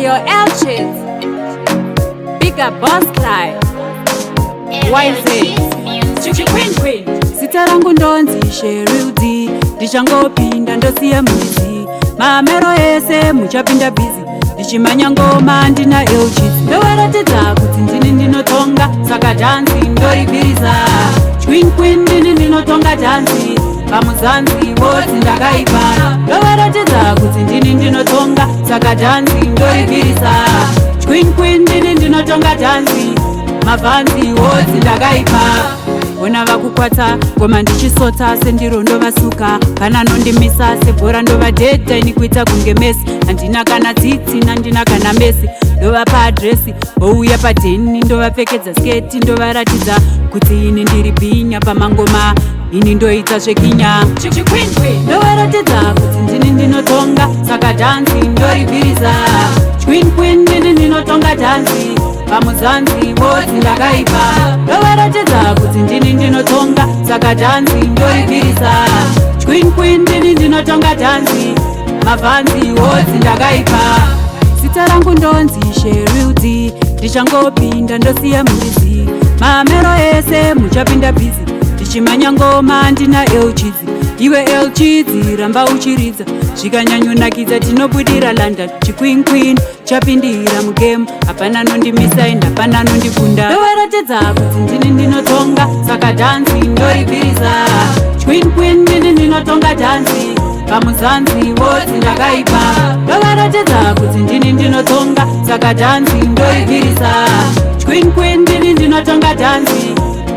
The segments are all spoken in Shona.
Ayo Elchit, Bigger Boss Cry, YZ, Queen Queen. Zita rangu ndonzi Cheryl D. Ndichangopinda ndosiya muzi, mamero ese muchapinda busy. Ndichimanya ngoma ndina Elchit, ndovaratidza kuti ndini ndinotonga, saka dhanzi ndoribviriza. Queen Queen, ndini ndinotonga dhanzi pamuzanzi, voti ndakaipa. Ndovaratidza kuti ndini ndinotonga, saka dhanzi ndoribvirisa. Queen Queen, ndini ndinotonga dhanzi, mabvanzi woti ndakaipa. Ona vakukwata ngoma ndichisota sendiro, ndovasuka kana nondimisa sebhora, ndovadhedha ini kuita kunge Messi. Handina kana tsitsi, nandina kana Messi. Ndovapa address, vouya padheni, ndovapfekedza sketi, ndovaratidza kuti ini ndiri bhinya pamangoma, ini ndoita zvekinya. Queen Queen. Ndovaratidza kuti ndini ndinotonga, saka dhanzi ndoribvirisa. Queen Queen, ndini ndinotonga dhanzi pamuzanzi, voti ndakaipa. Ndovaratidza kuti ndini ndinotonga, saka dhanzi ndoribvirisa. Queen Queen, ndini ndinotonga dhanzi, mabvanzi woti ndakaipa. Zita rangu ndonzi Cheryl D. Ndichangopinda ndosiya muzi, mamero ese muchapinda busy. Ndichimanya ngoma ndina Elchidzi. Iwe Elchidzi, ramba uchiridza, zvikanyanyonakidza tinobudira London. Chiqueen Queen chapindira mugame, hapana nondimisa ende hapana nondikunda. Ndovaratidza kuti ndini ndinotonga, saka dhanzi ndoribvirisa. Queen Queen, ndini ndinotonga dhanzi pamuzanzi, voti ndakaipa. Ndovaratidza kuti ndini ndinotonga, saka dhanzi ndoribvirisa. Queen Queen, ndini ndinotonga dhanzi,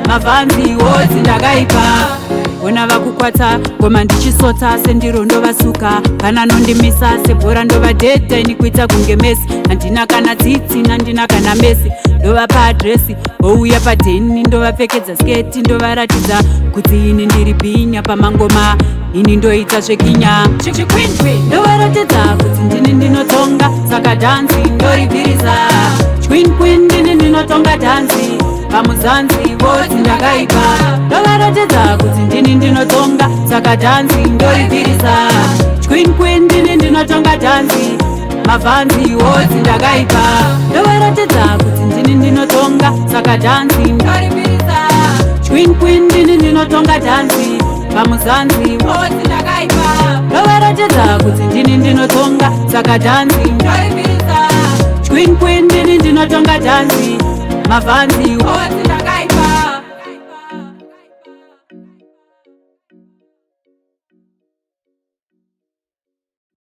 mabvanzi woti ndakaipa. Ona vakukwata ngoma ndichisota sendiro, ndovasuka kana nondimisa sebhora, ndovadhedha ini kuita kunge Messi. Handina kana tsitsi, nandina kana Messi. Ndovapa address, vouya padheni, ndovapfekedza sketi, ndovaratidza kuti ini ndiri bhinya pamangoma, ini ndoita zvekinya. Queen Queen. Ndovaratidza kuti ndini ndinotonga, saka dhanzi ndoribvirisa. Queen Queen, ndini ndinotonga dhanzi pamuzanzi, voti ndakaipa. Ndovaratidza kuti ndini ndinotonga, saka dhanzi ndoribvirisa. Queen Queen, ndini ndinotonga dhanzi, mabvanzi woti ndakaipa. Ndovaratidza kuti ndini ndinotonga, saka dhanzi ndoribvirisa. Queen Queen, ndini ndinotonga dhanzi pamuzanzi, Woti ndakaipa. Ndovaratidza kuti ndini ndinotonga, saka dhanzi Ndoribvirisa. Queen Queen, ndini ndinotonga dhanzi, mabvanzi Woti